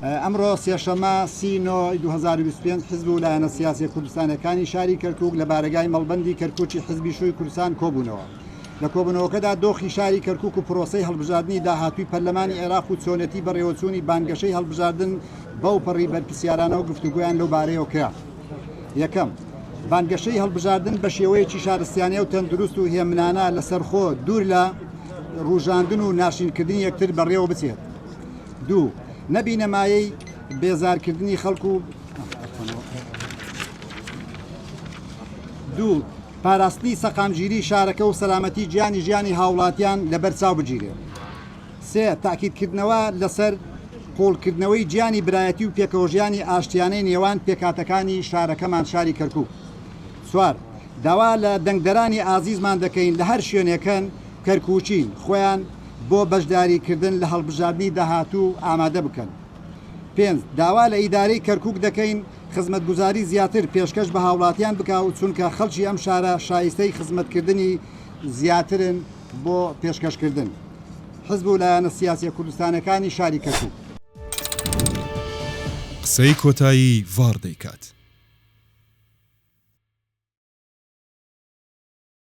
ئەمڕۆ سێشەممە سی نۆ ی 2025 حزب و لایەنە سیاسیە کوردستانیەکانی شاری کەرکوک لە بارەگای مەڵبەندی کەرکوکی حزبی شوی کوردستان کۆبوونەوە. لە کۆبوونەوەکەدا دۆخی شاری کەرکوک و پرۆسەی هەڵبژاردنی داهاتووی پەرلەمانی عێراق و چۆنێتی بەڕێوەچوونی بانگەشەی هەڵبژاردن بەوپەڕی بەرپرسیارانەوە گفتوگۆیان لەو بارەیەوە کرا. یەکەم، بانگەشەی هەڵبژاردن بە شێوەیەکی شارستیانە و تەندروست و هێمنانە لەسەرخۆ دوور لە ڕوژاندن و ناشرینکردنی یەکتر بەڕێوە بچێت. دوو، نەبینە مایەی بێزارکردنی خەڵک و دوو، پاراستنی سەقامگیری شارەکە و سەلامەتی گیانی ژیانی هاوڵاتیان لەبەر چاو بگیرێت. سێ، تاکیدکردنەوە لەسەر قووڵکردنەوەی گیانی برایەتی و پێکەوەژیانی ئاشتیانەی نێوان پێکهاتەکانی شارەکەمان شاری کەرکوک. چوار، داوا لە دەنگدەرانی ئازیزمان دەکەین لە هەر شوێنێکن کەرکوکین خۆیان بۆ بەشداری کردن لە هەڵبژاردنی داهاتوو ئامادە بکەن. پێنج، داوا لە ئیدارەی کەرکوک دەکەین خزمەتگوزاری زیاتر پێشکەش بە هاوڵاتیان بکا و چونکە خەڵکی ئەم شارە شایستەی خزمەتکردنی زیاترن بۆ پێشکەشکردن حزب و لایەنە سیاسیە کوردستانەکانی شاری کەرکوک. قسەی کۆتایی ڤاڕ دەیکات.